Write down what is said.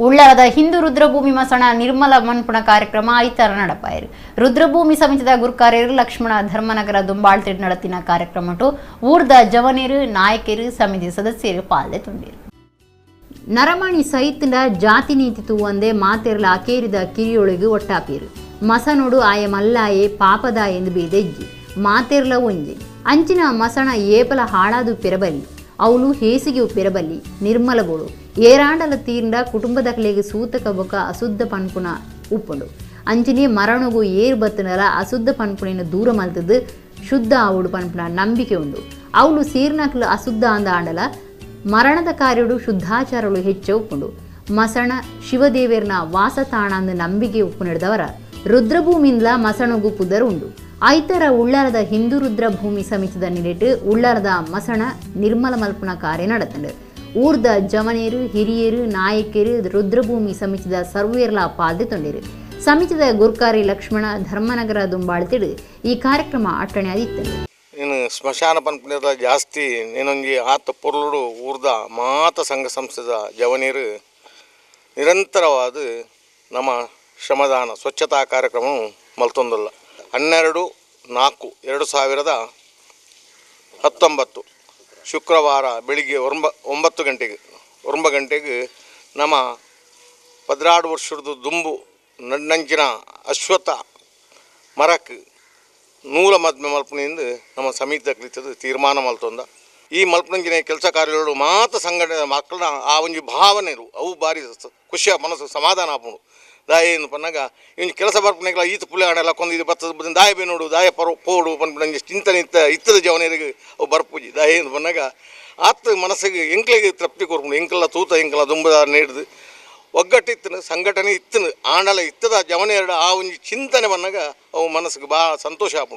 ಉಳ್ಳಾಲದ ಹಿಂದೂ ರುದ್ರಭೂಮಿ ಮಸಣ ನಿರ್ಮಲ ಮನ್ಪುಣ ಕಾರ್ಯಕ್ರಮ ಐತಾರ ನಡಪಾಯರು. ರುದ್ರಭೂಮಿ ಸಮಿತಿದ ಗುರುಕಾರ್ಯರು ಲಕ್ಷ್ಮಣ ಧರ್ಮನಗರ ದುಂಬಾಳ್ತಿಡ್ ನಡತಿನ ಕಾರ್ಯಕ್ರಮಟು ಊರ್ದ ಜವನೇರು ನಾಯಕರು ಸಮಿತಿ ಸದಸ್ಯರು ಪಾಲ್ದೆ ತುಂಡಿರು. ನರಮಣಿ ಸೈತಂಡ ಜಾತಿ ನೀತಿ ತೂವಂದೆ ಮಾತೆರ್ಲ ಅಕೇರಿದ ಕಿರಿಯೊಳಗು ಒಟ್ಟಾಪೀರು. ಮಸನೋಡು ಆಯ ಮಲ್ಲಾಯೆ ಪಾಪದ ಎಂದು ಬೀದೆಜ್ಜಿ ಮಾತೆರ್ಲ ಒಂಜಿ ಅಂಚಿನ ಮಸಣ ಏಪಲ ಹಾಳಾದು ಪೆರಬಲ್ಲಿ ಅವಳು ಹೇಸಿಗೆ ಪೆರಬಲ್ಲಿ ನಿರ್ಮಲಬೋಳು ಏರಾಂಡಲ ತೀರ್ಂಡ ಕುಟುಂಬದಕಲೆಗೆ ಸೂತಕ ಬೊಕ ಅಶುದ್ಧ ಪನ್ಪುನ ಉಪ್ಪುಂಡು. ಅಂಚಿನೇ ಮರಣಗು ಏರು ಬತ್ತನಲ ಅಶುದ್ಧ ಪನ್ಪುಣಿನ ದೂರ ಮಲ್ತದ್ದು ಶುದ್ಧ ಆವುಡು ಪನ್ಪುನ ನಂಬಿಕೆ ಉಂಡು. ಅವಳು ಸೀರ್ನಕಲು ಅಶುದ್ಧ ಅಂದ ಆಂಡಲ ಮರಣದ ಕಾರ್ಯಡು ಶುದ್ಧಾಚಾರಗಳು ಹೆಚ್ಚ ಉಪ್ಪುಂಡು. ಮಸಣ ಶಿವದೇವೇರ್ನ ವಾಸತಾಣ ಅಂದ ನಂಬಿಕೆ ಉಪ್ಪು ನಡೆದವರ ರುದ್ರಭೂಮಿಂದಲ ಮಸಣಗು ಪುದರ್ ಉಂಡು. ಐತರ ಉಳ್ಳಾಲದ ಹಿಂದೂ ರುದ್ರಭೂಮಿ ಸಮಿತಿದ ನಿಲೆಟು ಉಳ್ಳಾಲದ ಮಸಣ ನಿರ್ಮಲ ಮಲ್ಪುನ ಕಾರ್ಯ ನಡತಂಡು. ಊರ್ದ ಜವನೇರು ಹಿರಿಯರು ನಾಯಕರು ರುದ್ರಭೂಮಿ ಸಮಿತಿದ ಸರ್ವೇರ್ಲ ಪಾಲ್ದೆ ತೊಂಡಿರು. ಸಮಿತಿದ ಗುರ್ಕಾರಿ ಲಕ್ಷ್ಮಣ ಧರ್ಮನಗರ ದುಂಬಾಳ್ತಿಡು ಈ ಕಾರ್ಯಕ್ರಮ ಅಟ್ಟಣೆ ಆದಿತ್ತು. ನೀನು ಸ್ಮಶಾನ ಪನ್ಪುನೆದ ಜಾಸ್ತಿ ನೀನೊಂಜಿ ಆತ ಪೊರ್ಲುಡು ಊರ್ದ ಮಾತ ಸಂಘ ಸಂಸ್ಥೆದ ಜವನೀರು ನಿರಂತರವಾದ ನಮ್ಮ ಶ್ರಮದಾನ ಸ್ವಚ್ಛತಾ ಕಾರ್ಯಕ್ರಮ ಮಲ್ತೊಂದಲ್ಲ. 12/4/2019 ಶುಕ್ರವಾರ ಬೆಳಿಗ್ಗೆ 9 ಗಂಟೆಗೆ 9 ಗಂಟೆಗೆ ನಮ್ಮ 12 ವರ್ಷದ ದುಂಬು ನಣ್ಣಂಚಿನ ಅಶ್ವತ್ಥ ಮರಕ್ಕೆ ನೂಲ ಮದ್ಮೆ ಮಲ್ಪನಿಂದ ನಮ್ಮ ಸಮಿತಿ ಕಲಿತದ್ದು ತೀರ್ಮಾನ ಮಲ್ತೊಂದ. ಈ ಮಲ್ಪನಂಚಿನ ಕೆಲಸ ಕಾರ್ಯಗಳು ಮಾತ ಸಂಘಟನೆ ಮಕ್ಕಳನ್ನ ಆ ಒಂಜಿ ಭಾವನೆ ಅವು ಭಾರಿ ಖುಷಿಯ ಮನಸ್ಸು ಸಮಾಧಾನ ಆಪುಂಡು. ದಾಯ ಏನು ಪನ್ನಾಗ ಇನ್ನು ಕೆಲಸ ಬರ್ಪನೆಗಳ ಈತ ಪುಲೆ ಆಡಲ್ಲ ಕೊಂದು ಇದು ಬತ್ತದ ದಾಯ ಬೇನೋಡು ದಾಯ ಪರೋ ಪೋಡು ಪನ್ಪುನಂಜಿ ಚಿಂತನೆ ಇತ್ತ ಇತ್ತದ ಜವನರಿಗೆ ಅವು ಬರ್ಪುಜಿ. ದಾಯ ಏನು ಪನ್ನಾಗ ಆತ ಮನಸ್ಸಿಗೆ ಎಂಕ್ಲೆಗೆ ತೃಪ್ತಿ ಕೊರ್ಪುಂಡು. ಎಂಕಲ್ಲ ತೂತ ಎಂಕಲ ದುಂಬದ ನೀಡ್ದು ಒಗ್ಗಟ್ಟಿತ್ತನು ಸಂಘಟನೆ ಇತ್ತನು ಆಂಡಲ ಇತ್ತದ ಜವನೆರಡು ಆ ಒಂಜಿ ಚಿಂತನೆ ಬನ್ನಾಗ ಅವು ಮನಸ್ಸಿಗೆ ಭಾಳ ಸಂತೋಷ ಆಪುಂಡು.